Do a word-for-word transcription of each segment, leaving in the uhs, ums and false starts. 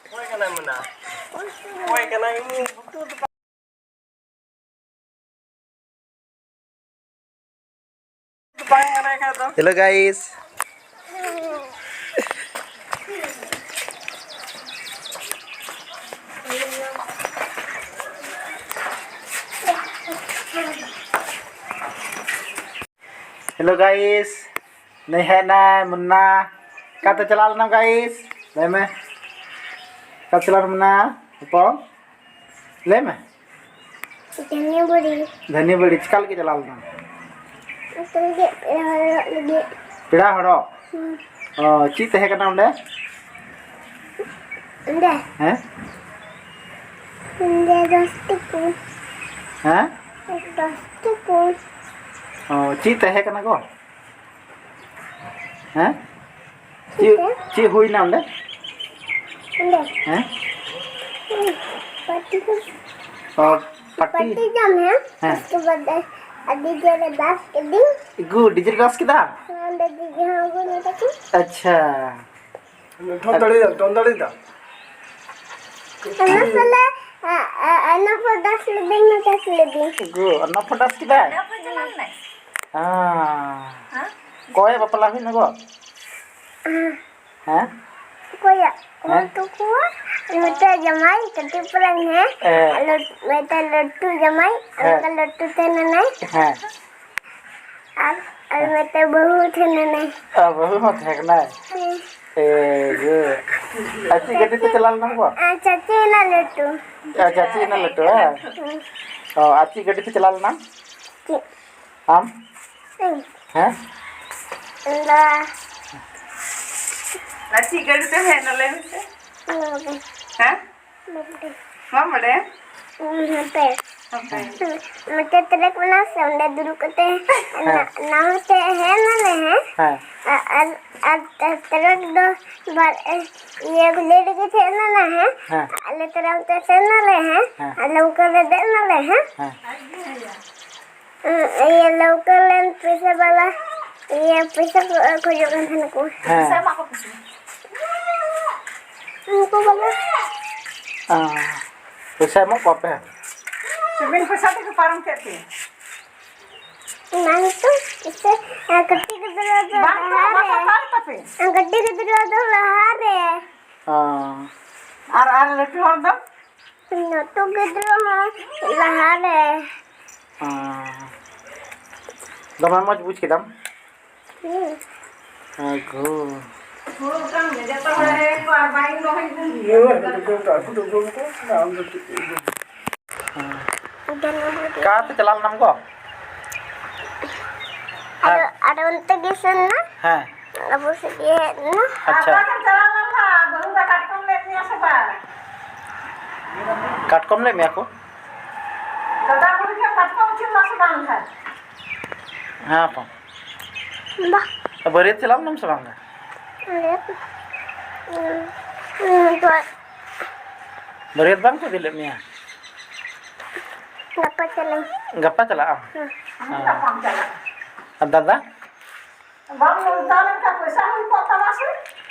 ᱚᱠᱚᱭ ᱠᱟᱱᱟᱭ ᱢᱮᱱᱟ? ᱚᱠᱚᱭ ᱠᱟᱱᱟᱭ ᱩᱱᱤ? ᱵᱩᱛᱩ ᱫᱚ ᱵᱟᱝ ᱠᱟᱱᱟᱭ ᱠᱷᱟᱡ ᱫᱚ᱾ Hello guys. Hello guys, ᱱᱩᱭ ᱦᱮᱡ ᱮᱱᱟᱭ ᱢᱩᱱᱱᱟ᱾ ᱚᱠᱟᱛᱮ ᱪᱟᱞᱟᱣ ᱞᱮᱱᱟᱢ guys? ᱞᱟᱹᱭ ᱢᱮ, ᱚᱠᱟᱛᱮ ᱪᱟᱞᱟᱣ ᱞᱮᱱᱟᱢ ᱢᱩᱱᱱᱟ ᱦᱚᱯᱚᱱ? ᱞᱟᱹᱭ ᱢᱮ᱾ ᱫᱷᱟᱹᱱᱤᱵᱟᱹᱲᱤ᱾ ᱫᱷᱟᱹᱱᱤᱵᱟᱹᱲᱤ ᱪᱮᱠᱟ ᱞᱟᱹᱜᱤᱫ ᱪᱟᱞᱟᱣ ᱞᱮᱱᱟᱢ? ᱚᱱᱛᱮ ᱞᱟᱹᱜᱤᱫ ᱯᱮᱲᱟ ᱦᱚᱲᱚᱜ ᱞᱟᱹᱜᱤᱫ᱾ ᱯᱮᱲᱟ ᱦᱚᱲᱚᱜ? ᱦᱩᱸ᱾ ᱚ, ᱪᱮᱫ ᱛᱟᱦᱮᱸ ᱠᱟᱱᱟ ᱚᱸᱰᱮ? ᱚᱸᱰᱮ? ᱦᱮᱸ? ᱚᱸᱰᱮ ᱫᱚᱥ ᱴᱩᱠᱩᱡ᱾ ᱦᱮᱸ? ᱫᱚᱥ ᱴᱩᱠᱩᱡ᱾ ᱚ, ᱪᱮᱫ ᱛᱟᱦᱮᱸ ᱠᱟᱱᱟ ᱜᱚ? ᱦᱮᱸ? ᱪᱮᱫ, ᱪᱮᱫ ᱦᱩᱭᱱᱟ ᱚᱸᱰᱮ? ᱚᱸᱰᱮ? ᱦᱮᱸ? ᱦᱩᱸ, ᱯᱟᱴᱤ ᱠᱚ᱾ ᱚ, ᱯᱟᱴᱤ? ᱯᱟᱴᱤ ᱡᱚᱢ ᱦᱮᱸ? ᱦᱮᱸ᱾ ᱩᱥᱠᱮ ᱵᱟᱫ ᱟᱹᱰᱤ ᱡᱳᱨᱮ ᱰᱟᱥ ᱠᱤᱫᱤᱧ᱾ ᱜᱩ, ᱰᱤᱡᱮ ᱰᱟᱥ ᱠᱮᱫᱟ? ᱦᱮᱸ, ᱚᱸᱰᱮ ᱫᱤᱫᱤ ᱦᱚᱸ ᱟᱹᱜᱩ ᱞᱮᱫᱟ ᱠᱤᱱ᱾ ᱟᱪᱪᱷᱟ᱾ ᱴᱷᱚᱱ ᱫᱟᱲᱮᱭᱟᱫᱟᱢ, ᱴᱷᱚᱱ ᱫᱟᱲᱮᱭᱟᱫᱟᱢ᱾ ᱚᱱᱟ ᱯᱚᱨᱮ, ᱟ, ᱟ, ᱚᱱᱟ ᱯᱚᱨ ᱰᱟᱥ ᱞᱤᱫᱟᱹᱧ, ᱚᱱᱟ ᱰᱟᱥ ᱞᱤᱫᱟᱹᱧ᱾ ᱜᱩ, ᱚᱱᱟ ᱯᱚᱨ ᱰᱟᱥ ᱠᱮᱫᱟᱭ? ᱦᱮᱸ᱾ ᱦᱮᱸ? ᱚᱠᱚᱭ ᱵᱟᱯᱞᱟ ᱦᱩᱭᱱᱟ ᱜᱚ? ᱦᱮᱸ᱾ ᱦᱮᱸ? ᱚᱠᱚᱭᱟᱜ? ᱦᱮᱸ? ᱩᱱᱠᱩ ᱠᱚ, ᱢᱤᱫᱴᱮᱡ ᱡᱟᱢᱟᱭ, ᱠᱟᱹᱴᱤᱡ ᱯᱟᱨᱟᱝ ᱦᱮᱸ᱾ ᱦᱮᱸ᱾ ᱟᱨ ᱞᱟᱹᱴ-, ᱢᱤᱫᱴᱮᱡ ᱞᱟᱹᱴᱩ ᱡᱟᱢᱟᱭ, ᱟᱨ ᱦᱮᱸ᱾ ᱢᱤᱫᱴᱮᱡ ᱞᱟᱹᱴᱩ ᱛᱟᱦᱮᱸ ᱞᱮᱱᱟᱭ᱾ ᱦᱮᱸ᱾ ᱟᱨ, ᱟᱨ ᱢᱤᱫᱴᱮᱡ ᱵᱟᱹᱦᱩ ᱛᱟᱦᱮᱸ ᱞᱮᱱᱟᱭ᱾ ᱟᱨ ᱵᱟᱹᱦᱩ ᱦᱚᱸ ᱛᱟᱦᱮᱸ ᱠᱟᱱᱟᱭ? ᱦᱮᱸ᱾ ᱮ, ᱤᱭᱟᱹ᱾ ᱟᱨ ᱪᱮᱫ ᱜᱟᱹᱰᱤ ᱛᱮ ᱪᱟᱞᱟᱣ ᱞᱮᱱᱟᱢ ᱜᱚ? ᱟᱨ ᱪᱟᱪᱤ ᱚᱱᱟ ᱞᱟᱹᱴᱩ᱾ ᱟᱨ ᱪᱟᱪᱤ ᱚᱱᱟ ᱞᱟᱹᱴᱩ, ᱦᱮᱸ? ᱦᱮᱸ᱾ ᱚ, ᱟᱨ ᱪᱮᱫ ᱜᱟᱹᱰᱤ ᱛᱮ ᱪᱟᱞᱟᱣ ᱞᱮᱱᱟᱢ? ᱪᱮᱫ? ᱟᱢ? ᱤᱧ? ᱦᱮᱸ? ᱤᱧ ᱫᱚ ᱟᱨ ᱪᱮᱫ ᱜᱟᱹᱰᱤ ᱛᱮᱢ ᱦᱮᱡ ᱮᱱᱟ ᱞᱟᱹᱭ ᱢᱮᱥᱮ? ᱵᱟᱵᱟ᱾ ᱦᱮᱸ? ᱵᱟᱵᱟ᱾ ᱵᱟᱢ ᱵᱟᱰᱟᱭᱟ? ᱦᱩᱸ, ᱦᱟᱯᱮ᱾ ᱦᱟᱯᱮ᱾ ᱢᱤᱫᱴᱮᱡ ᱴᱨᱟᱠ ᱢᱮᱱᱟᱜᱼᱟ ᱥᱮ, ᱚᱸᱰᱮ ᱫᱩᱲᱩᱵ ᱠᱟᱛᱮ ᱦᱮᱸ᱾ ᱱᱟ-, ᱱᱟᱣᱟ ᱛᱮ ᱦᱮᱡ ᱮᱱᱟᱞᱮ, ᱦᱮᱸ? ᱦᱮᱸ᱾ ᱟ-, ᱟᱨ, ᱟᱨ ᱴᱨᱟᱠ ᱫᱚ ᱵᱟᱨ, ᱤᱭᱟᱹ, ᱞᱮ ᱨᱮᱜᱮ ᱛᱟᱦᱮᱸ ᱞᱮᱱᱟ, ᱦᱮᱸ? ᱦᱮᱸ᱾ ᱟᱞᱮ ᱛᱟᱲᱟᱢ ᱛᱮ ᱥᱮᱱ ᱱᱟᱞᱮ, ᱦᱮᱸ? ᱦᱮᱸ᱾ ᱟᱨ ᱞᱟᱹᱣᱠᱟᱹ ᱨᱮ ᱫᱮᱡ ᱱᱟᱞᱮ, ᱦᱮᱸ? ᱦᱮᱸ᱾ ᱤᱭᱟᱹ, ᱞᱟᱹᱣᱠᱟᱹ ᱞᱮᱱ ᱯᱚᱭᱥᱟ ᱵᱟᱞᱟ ᱤᱭᱟᱹ, ᱯᱚᱭᱥᱟ ᱠᱚ ᱠᱷᱚᱡᱚᱜ ᱠᱟᱱ ᱛᱟᱦᱮᱱᱟ ᱠᱚ᱾ ᱦᱮᱸ᱾ ᱯᱚᱭᱥᱟ ᱮᱢᱟ ᱠᱚ ᱯᱮᱥᱮ᱾ ᱩᱱᱠᱩ ᱵᱚᱞᱮ᱾ ᱟᱸ, ᱯᱚᱭᱥᱟ ᱮᱢᱚᱜ ᱠᱚᱣᱟ ᱯᱮ? ᱥᱤᱢᱮᱱᱴ ᱯᱚᱭᱥᱟ ᱛᱮᱠᱚ ᱯᱟᱨᱚᱢ ᱠᱮᱫ ᱯᱮ᱾ ᱵᱟᱝ ᱛᱚ, ᱤᱥᱮ, ᱟᱨ ᱠᱟᱹᱴᱤᱡ ᱜᱤᱫᱽᱨᱟᱹ ᱫᱚ ᱵᱟᱝ ᱛᱚ, ᱞᱟᱦᱟ ᱵᱟᱠᱚ ᱨᱮ᱾ ᱯᱟᱨᱚᱢ ᱛᱟᱯᱮ᱾ ᱟᱨ ᱠᱟᱹᱴᱤᱡ ᱜᱤᱫᱽᱨᱟᱹ ᱫᱚ ᱞᱟᱦᱟ ᱨᱮ᱾ ᱚ᱾ ᱟᱨ, ᱟᱨ ᱞᱟᱹᱴᱩ ᱦᱚᱲ ᱫᱚ? ᱞᱟᱹᱴᱩ ᱜᱤᱫᱽᱨᱟᱹ ᱦᱚᱸ ᱞᱟᱦᱟ ᱨᱮ᱾ ᱚ᱾ ᱫᱚᱢᱮ ᱢᱚᱡᱽ ᱵᱩᱡᱽ ᱠᱮᱫᱟᱢ? ᱦᱩᱸ᱾ ᱟᱜᱳ᱾ ᱦᱩᱲᱩ ᱠᱟᱱ ᱜᱮ, ᱡᱚᱛᱚ ᱦᱚᱲ ᱨᱮ ᱠᱚ ᱟᱨ ᱵᱟᱭ ᱨᱚᱦᱚᱭ ᱠᱟᱱ ᱜᱮᱭᱟ᱾ ᱚᱠᱟ ᱛᱮ ᱪᱟᱞᱟᱣ ᱞᱮᱱᱟᱢ ᱜᱚ? ᱟᱫᱚ, ᱟᱫᱚ ᱚᱱᱛᱮ ᱜᱮ ᱥᱮᱱ ᱱᱟ᱾ ᱦᱮᱸ᱾ ᱟᱵᱚ ᱥᱮᱫ ᱜᱮ ᱦᱮᱡ ᱞᱮᱱᱟ᱾ ᱟᱪᱪᱷᱟ᱾ ᱟᱯᱮ ᱴᱷᱮᱱ ᱪᱟᱞᱟᱣ ᱞᱮᱱ ᱠᱷᱟᱱ ᱵᱟᱹᱦᱩ ᱫᱚ ᱠᱟᱴᱠᱚᱢ ᱞᱮᱫ ᱢᱮᱭᱟ ᱥᱮ ᱵᱟᱝ? ᱠᱟᱴᱠᱚᱢ ᱞᱮᱫ ᱢᱮᱭᱟ ᱠᱚ? ᱫᱟᱫᱟ ᱠᱩᱲᱤ ᱴᱷᱮᱱ ᱠᱟᱴᱠᱚᱢ ᱩᱪᱩ ᱞᱮᱱᱟ ᱥᱮ ᱵᱟᱝ ᱠᱷᱟᱱ? ᱦᱮᱸ ᱛᱚ᱾ ᱵᱟ᱾ ᱵᱟᱹᱨᱭᱟᱹᱛ ᱪᱟᱞᱟᱣ ᱞᱮᱱᱟᱢ ᱥᱮ ᱵᱟᱝ? ᱵᱟᱹᱨᱭᱟᱹᱛ, ᱩᱸ, ᱩᱸ, ᱵᱟ᱾ ᱵᱟᱹᱨᱭᱟᱹᱛ ᱵᱟᱝ ᱠᱚ ᱤᱫᱤ ᱞᱮᱫ ᱢᱮᱭᱟ? ᱜᱟᱯᱟ ᱪᱟᱞᱟᱜ ᱟᱹᱧ᱾ ᱜᱟᱯᱟ ᱪᱟᱞᱟᱜ ᱟᱢ? ᱦᱮᱸ᱾ ᱦᱮᱸ᱾ ᱟᱨ ᱫᱟᱫᱟ? ᱵᱟᱢ ᱢᱮᱛᱟ ᱞᱮᱱᱠᱷᱟᱱ ᱯᱚᱭᱥᱟ ᱦᱩᱭ ᱠᱚᱜ ᱛᱟᱢᱟ ᱥᱮ?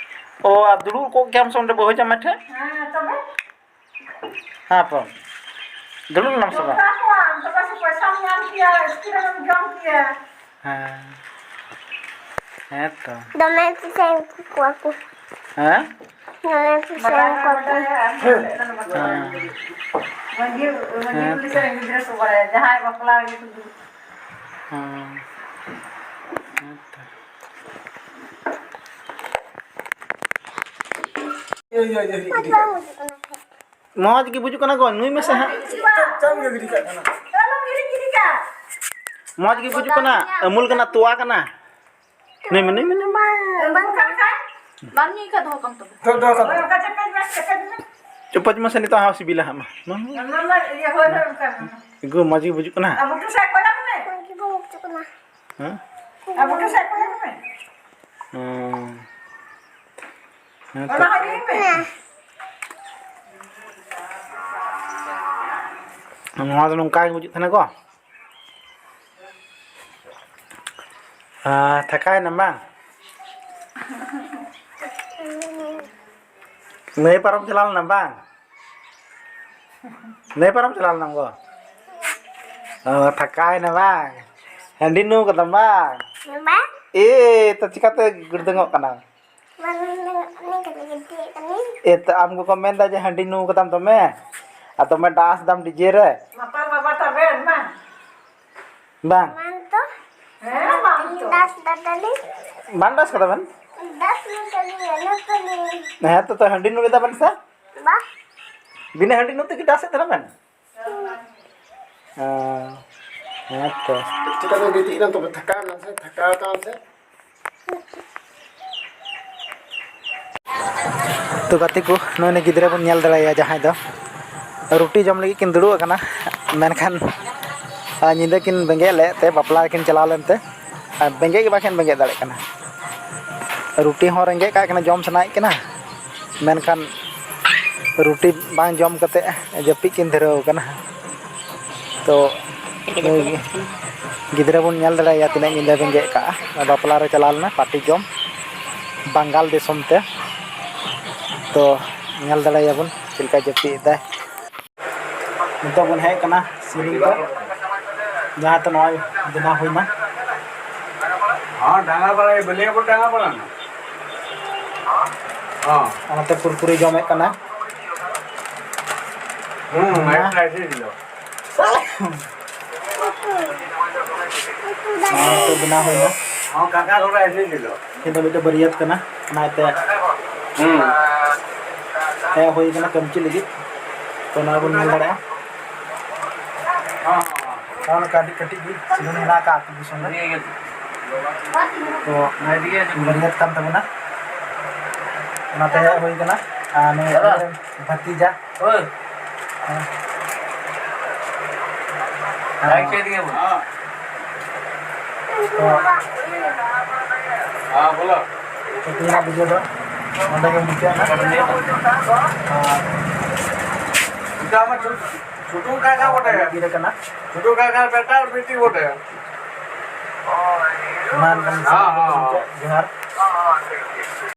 ᱚ, ᱟᱨ ᱫᱩᱲᱩᱵ ᱠᱚᱜ ᱜᱮᱭᱟᱢ ᱥᱮ ᱚᱸᱰᱮ ᱵᱟᱹᱦᱩ ᱡᱟᱶᱟᱭ ᱴᱷᱮᱱ? ᱦᱮᱸ, ᱛᱚᱵᱮ? ᱦᱮᱸ, ᱛᱚ᱾ ᱫᱩᱲᱩᱵ ᱞᱮᱱᱟᱢ ᱥᱮ ᱵᱟᱝ? ᱢᱮᱛᱟ ᱠᱚᱣᱟᱢ, ᱛᱚᱵᱮ ᱥᱮ ᱯᱚᱭᱥᱟᱢ ᱧᱟᱢ ᱠᱮᱭᱟ, ᱤᱥᱠᱩᱞ ᱨᱮᱢ ᱡᱚᱢ ᱠᱮᱭᱟ᱾ ᱦᱮᱸ᱾ ᱦᱮᱸ ᱛᱚ᱾ ᱫᱚᱢᱮ ᱠᱩᱥᱤᱭᱟᱠᱚᱣᱟ ᱠᱚ᱾ ᱦᱮᱸ? ᱫᱚᱢᱮ ᱠᱩᱥᱤᱭᱟᱠᱚᱣᱟ ᱠᱚ᱾ ᱦᱮᱸ᱾ ᱢᱟᱹᱡᱷᱤ, ᱢᱟᱹᱡᱷᱤ ᱦᱮᱸ ᱠᱩᱲᱤ ᱛᱚ᱾ ᱥᱮᱨᱮᱧ ᱜᱤᱫᱽᱨᱟᱹ ᱠᱚ ᱵᱟᱲᱟᱭᱟ, ᱡᱟᱦᱟᱸᱭ ᱵᱟᱯᱞᱟ ᱨᱮᱜᱮ ᱠᱚ ᱫᱩᱲᱩᱵ᱾ ᱦᱮᱸ᱾ ᱦᱮᱸ ᱛᱚ᱾ ᱢᱚᱡᱽ ᱜᱮ ᱵᱩᱡᱩᱜ ᱠᱟᱱᱟ ᱜᱚ, ᱧᱩᱭ ᱢᱮᱥᱮ ᱦᱟᱸᱜ᱾ ᱢᱚᱡᱽ ᱜᱮ ᱵᱩᱡᱩᱜ ᱠᱟᱱᱟ, ᱟᱹᱢᱩᱞ ᱠᱟᱱᱟ, ᱛᱚᱣᱟ ᱠᱟᱱᱟ᱾ ᱧᱩᱭ ᱢᱮ, ᱧᱩᱭ ᱢᱮ, ᱧᱩᱭ ᱢᱮ᱾ ᱵᱟᱢ ᱧᱩᱭ ᱠᱷᱟᱱ ᱫᱚᱦᱚ ᱠᱟᱢ ᱛᱚᱵᱮ᱾ ᱪᱚᱯᱚᱡ ᱢᱟᱥᱮ, ᱱᱤᱛᱚᱜ ᱦᱚᱸ ᱥᱤᱵᱤᱞᱟ ᱦᱟᱸᱜ, ᱢᱟ᱾ ᱢᱟ, ᱢᱟ, ᱢᱟ, ᱤᱭᱟᱹ, ᱦᱳᱭ, ᱦᱳᱭ, ᱚᱱᱠᱟ ᱢᱮ᱾ ᱮᱜᱳ, ᱢᱚᱡᱽ ᱜᱮ ᱵᱩᱡᱩᱜ ᱠᱟᱱᱟ᱾ ᱟᱵᱚ ᱴᱷᱮᱱ ᱥᱮᱫ ᱠᱚᱭᱚᱜ ᱢᱮ᱾ ᱦᱮᱸ? ᱟᱵᱚ ᱴᱷᱮᱱ ᱥᱮᱫ ᱠᱚᱭᱚᱜ ᱢᱮ᱾ ᱦᱮᱸ᱾ ᱦᱮᱸ ᱛᱚ᱾ ᱚᱱᱟ ᱦᱚᱸ ᱧᱩᱭ ᱢᱮ᱾ ᱱᱚᱣᱟ ᱫᱚ ᱱᱚᱝᱠᱟ ᱜᱮ ᱵᱩᱡᱩᱜ ᱛᱟᱦᱮᱱᱟ ᱜᱚ᱾ ᱦᱮᱸ, ᱛᱷᱟᱠᱟᱭᱮᱱᱟᱢ ᱵᱟᱝ? ᱱᱟᱹᱭ ᱯᱟᱨᱚᱢ ᱪᱟᱞᱟᱣ ᱞᱮᱱᱟᱢ ᱵᱟᱝ? ᱱᱟᱹᱭ ᱯᱟᱨᱚᱢ ᱪᱟᱞᱟᱣ ᱞᱮᱱᱟᱢ ᱜᱚ? ᱚ, ᱛᱷᱟᱠᱟᱭᱮᱱᱟ ᱵᱟᱝ? ᱦᱟᱺᱰᱤ ᱧᱩ ᱠᱟᱫᱟᱢ ᱵᱟᱝ? ᱵᱟᱝ᱾ ᱮ, ᱛᱚ ᱪᱤᱠᱟᱹᱛᱮ ᱜᱩᱲᱫᱟᱹᱝᱚᱜ ᱠᱟᱱᱟᱢ? ᱵᱟᱝ, ᱩᱱᱤ ᱠᱟᱹᱴᱤᱡ ᱜᱤᱫᱽᱨᱟᱹ ᱠᱟᱹᱱᱟᱹᱧ᱾ ᱮ, ᱛᱚ ᱟᱢ ᱜᱮᱠᱚ ᱢᱮᱱᱫᱟ ᱡᱮ ᱦᱟᱺᱰᱤ ᱧᱩ ᱠᱟᱫᱟᱢ ᱫᱚᱢᱮ, ᱟᱨ ᱫᱚᱢᱮ ᱰᱟᱱᱥ ᱫᱟᱢ ᱰᱤᱡᱮ ᱨᱮ᱾ ᱢᱟᱛᱟᱞ ᱵᱟᱵᱟ ᱛᱟᱵᱮᱱ ᱢᱟ᱾ ᱵᱟᱝ᱾ ᱵᱟᱝ ᱛᱚ᱾ ᱦᱮᱸ, ᱵᱟᱝ ᱛᱚ᱾ ᱰᱟᱱᱥ ᱫᱟᱫᱟᱞᱤᱧ᱾ ᱵᱟᱝ ᱰᱟᱱᱥ ᱠᱟᱫᱟ ᱵᱮᱱ? ᱰᱟᱱᱥ ᱞᱮᱫᱟᱞᱤᱧ, ᱮᱱᱮᱡ ᱠᱟᱹᱞᱤᱧ᱾ ᱦᱮᱸ ᱛᱚ, ᱛᱚ ᱦᱟᱺᱰᱤ ᱧᱩ ᱞᱮᱫᱟ ᱵᱮᱱ ᱥᱮ? ᱵᱟ᱾ ᱵᱤᱱᱟᱹ ᱦᱟᱺᱰᱤ ᱧᱩ ᱛᱮᱜᱮ ᱰᱟᱱᱥ ᱮᱫ ᱛᱟᱦᱮᱱᱟ ᱵᱮᱱ? ᱦᱮᱸ᱾ ᱚ, ᱦᱮᱸ ᱛᱚ᱾ ᱪᱮᱫᱟᱜ ᱵᱮᱱ ᱜᱤᱛᱤᱡ ᱮᱱᱟ ᱛᱚᱵᱮ? ᱛᱷᱟᱠᱟᱣ ᱮᱱᱟ ᱥᱮ? ᱛᱷᱟᱠᱟᱣ ᱮᱱᱟ ᱥᱮ? ᱛᱚ ᱜᱟᱛᱮ ᱠᱚ, ᱱᱚᱜᱼᱚᱭ ᱱᱩᱭ ᱜᱤᱫᱽᱨᱟᱹ ᱵᱚᱱ ᱧᱮᱞ ᱫᱟᱲᱮᱭᱟᱭᱟ, ᱡᱟᱦᱟᱸᱭ ᱫᱚ ᱨᱩᱴᱤ ᱡᱚᱢ ᱞᱟᱹᱜᱤᱫ ᱠᱤᱱ ᱫᱩᱲᱩᱵ ᱟᱠᱟᱱᱟ, ᱢᱮᱱᱠᱷᱟᱱ, ᱟᱨ, ᱧᱤᱫᱟᱹ ᱠᱤᱱ ᱵᱮᱸᱜᱮᱫ ᱞᱮᱫ ᱛᱮ, ᱵᱟᱯᱞᱟ ᱨᱮᱠᱤᱱ ᱪᱟᱞᱟᱣ ᱞᱮᱱ ᱛᱮ, ᱟᱨ ᱵᱮᱸᱜᱮᱫ ᱜᱮ ᱵᱟᱹᱠᱤᱱ ᱵᱮᱸᱜᱮᱫ ᱫᱟᱲᱮᱭᱟᱜ ᱠᱟᱱᱟ᱾ ᱨᱩᱴᱤ ᱦᱚᱸ ᱨᱮᱸᱜᱮᱡ ᱠᱟᱜ ᱠᱤᱱᱟ, ᱡᱚᱢ ᱥᱟᱱᱟᱭᱮᱫ ᱠᱤᱱᱟ, ᱢᱮᱱᱠᱷᱟᱱ ᱨᱩᱴᱤ ᱵᱟᱝ ᱡᱚᱢ ᱠᱟᱛᱮ ᱡᱟᱹᱯᱤᱫ ᱠᱤᱱ ᱫᱷᱩᱨᱟᱹᱣ ᱟᱠᱟᱱᱟ᱾ ᱛᱚ ᱱᱩᱭ ᱜᱤᱫᱽᱨᱟᱹ ᱵᱚᱱ ᱧᱮᱞ ᱫᱟᱲᱮᱭᱟᱭᱟ ᱛᱤᱱᱟᱹᱜ ᱧᱤᱫᱟᱹ ᱵᱮᱸᱜᱮᱫ ᱠᱟᱜᱼᱟ, ᱵᱟᱯᱞᱟ ᱨᱮ ᱪᱟᱞᱟᱣ ᱞᱮᱱᱟ ᱯᱟᱨᱴᱤ ᱡᱚᱢ ᱵᱟᱝᱜᱟᱞ ᱫᱤᱥᱚᱢ ᱛᱮ᱾ ᱛᱚ ᱧᱮᱞ ᱫᱟᱲᱮᱭᱟᱵᱚᱱ ᱪᱮᱫ ᱞᱮᱠᱟ ᱡᱟᱹᱯᱤᱫ ᱮᱫᱟᱭ᱾ ᱱᱤᱛᱚᱜ ᱵᱚᱱ ᱦᱮᱡ ᱟᱠᱟᱱᱟ ᱥᱤᱞᱤᱝ ᱛᱮ, ᱡᱟᱦᱟᱸ ᱛᱮ ᱱᱚᱜᱼᱚᱭ ᱵᱮᱱᱟᱣ ᱦᱩᱭᱱᱟ᱾ ᱦᱚᱸ, ᱰᱟᱸᱜᱟ ᱵᱟᱲᱟᱭ, ᱵᱟᱹᱞᱤᱭᱟᱹ ᱠᱚ ᱰᱟᱸᱜᱟ ᱵᱟᱲᱟᱭ ᱱᱟ᱾ ᱦᱚᱸ᱾ ᱚᱱᱟᱛᱮ ᱠᱩᱨᱠᱩᱨᱤ ᱡᱚᱢᱮᱫ ᱠᱟᱱᱟ᱾ ᱦᱩᱸ, ᱦᱮᱸ᱾ ᱢᱟᱭᱤᱠ ᱨᱮ ᱟᱭᱥᱮ ᱦᱤᱡᱩᱜ᱾ ᱱᱚᱣᱟ ᱱᱤᱛᱚᱜ ᱵᱮᱱᱟᱣ ᱦᱩᱭᱱᱟ᱾ ᱦᱚᱸ, ᱠᱟᱠᱟ ᱛᱷᱚᱲᱟ ᱟᱭᱥᱮ ᱦᱤᱡᱩᱜ᱾ ᱱᱤᱛ ᱫᱚ ᱢᱤᱫᱴᱮᱡ ᱵᱟᱹᱨᱭᱟᱹᱛ ᱠᱟᱱᱟ, ᱚᱱᱟ ᱤᱭᱟᱹᱛᱮ ᱦᱩᱸ᱾ ᱦᱮᱡ ᱦᱩᱭ ᱠᱟᱱᱟ ᱠᱟᱹᱢᱪᱤ ᱞᱟᱹᱜᱤᱫ, ᱛᱚ ᱱᱚᱣᱟ ᱵᱚᱱ ᱧᱮᱞ ᱫᱟᱲᱮᱭᱟᱜᱼᱟ᱾ ᱦᱚᱸ, ᱦᱚᱸ, ᱦᱚᱸ᱾ ᱱᱚᱜᱼᱚ ᱱᱚᱝᱠᱟ ᱟᱹᱰᱤ ᱠᱟᱹᱴᱤᱡ ᱜᱮ ᱥᱤᱞᱤᱝ ᱢᱮᱱᱟᱜ ᱟᱠᱟᱫ ᱟᱹᱛᱩ ᱫᱤᱥᱚᱢ ᱨᱮ᱾ ᱴᱷᱤᱠ ᱟᱪᱷᱮ᱾ ᱛᱚ ᱵᱟᱹᱨᱭᱟᱹᱛ ᱠᱟᱱ ᱛᱟᱵᱚᱱᱟ, ᱚᱱᱟᱛᱮ ᱦᱮᱡ ᱦᱩᱭ ᱠᱟᱱᱟ᱾ ᱟᱨ ᱱᱩᱭ ᱫᱟᱫᱟ᱾ ᱟᱞᱮᱨᱮᱱ ᱵᱷᱟᱛᱤᱡᱟ᱾ ᱦᱳᱭ᱾ ᱦᱮᱸ᱾ ᱵᱟᱭᱤᱠ ᱪᱮᱫ ᱜᱮ ᱵᱟᱹᱱᱩᱜ᱾ ᱛᱚ, ᱦᱮᱸ, ᱵᱚᱞᱚ᱾ ᱛᱮᱦᱮᱧᱟᱜ video ᱫᱚ ᱱᱚᱸᱰᱮ ᱜᱮ ᱢᱩᱪᱟᱹᱫ ᱮᱱᱟ᱾ ᱟᱨ ᱤᱱᱠᱟ ᱟᱢᱟᱜ ᱪᱷᱩᱴᱩ ᱠᱟᱠᱟ ᱵᱚᱴᱮ᱾ ᱵᱤᱨ ᱠᱟᱱᱟ᱾ ᱪᱷᱩᱴᱩ ᱠᱟᱠᱟ ᱵᱮᱴᱟ ᱟᱨ ᱵᱤᱴᱤ ᱵᱚᱴᱮ᱾ ᱢᱟ ᱮᱱᱠᱷᱟᱱ ᱥᱟᱱᱟᱢ ᱠᱚᱜᱮ ᱜᱚᱢᱠᱮ, ᱡᱚᱦᱟᱨ᱾